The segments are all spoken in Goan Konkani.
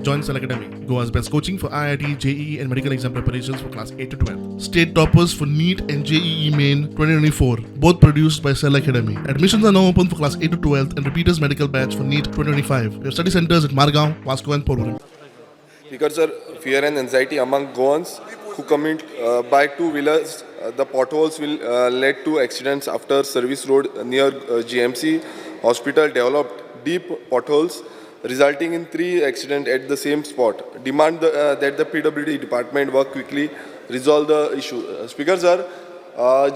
Join Cell Academy, Goa's best coaching for IIT, JEE, and medical exam preparations for class 8 to 12. State toppers for NEET and JEE Main 2024, both produced by Cell Academy. Admissions are now open for class 8 to 12 and repeaters medical batch for NEET 2025. We have study centers at Margao, Vasco, and Porvorim. Speaker sir, fear and anxiety among Goans who commute by two-wheelers. The potholes will lead to accidents after service road near GMC hospital developed deep potholes, resulting in three accidents at the same spot. Demand that the PWD department work quickly, resolve the issue. Speaker sir,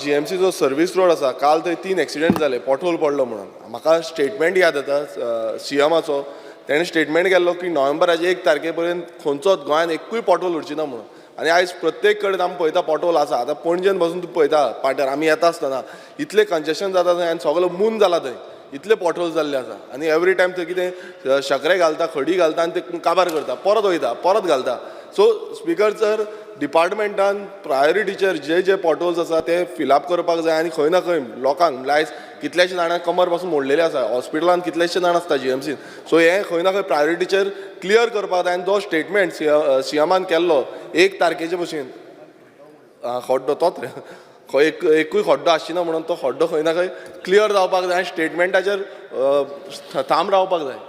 GMC जो सर्वीस रोड आसा, काल थंय तीन एक्सिडेंट जाले पोटहोल पडलो म्हणून. म्हाका स्टेटमेंट याद येता सीएमाचो. तेणें स्टेटमेंट केल्लो की नोव्हेंबराचे 1 तारखे पर्यंत खंयचोच गोंयांत एकूय पोटहोल उरची ना म्हणून. आनी आयज प्रत्येक कडेन आमी पळयता पोटहोल आसा. आतां पणजेन बसून तूं पळयता, पाट्यार आमी येता आसतना इतलें कंजेशन जाता थंय आनी सगलो मून जाला थंय, इतले पोटहोल जाल्ले आसा. आनी एवरी टायम थंय कितें शकरे घालता, खडी घालता आनी ते काबार करता, परत वयता, परत घालता. सो स्पिकर सर, डिपार्टमेंटान प्रायोरिटीचेर जे जे पोटहोल्स आसा ते फिलअप करपाक जाय. आनी खंय ना खंय लोकांक, म्हणल्यार आयज कितल्याशे जाणांक कमर पासून मोडलेले आसा, हॉस्पिटलान कितलेशे जाण आसता जीएमसीन. सो हें खंय ना खंय प्रायोरिटीचेर क्लियर करपाक जाय. आनी जो स्टेटमेंट सीएमान केल्लो 1 तारखेचे भशेन खड्डो तोच रे, खंय एक एकूय खड्डो आसची ना म्हणून, तो खड्डो खंय ना खंय क्लियर जावपाक जाय आनी स्टेटमेंटाचेर थांब रावपाक जाय.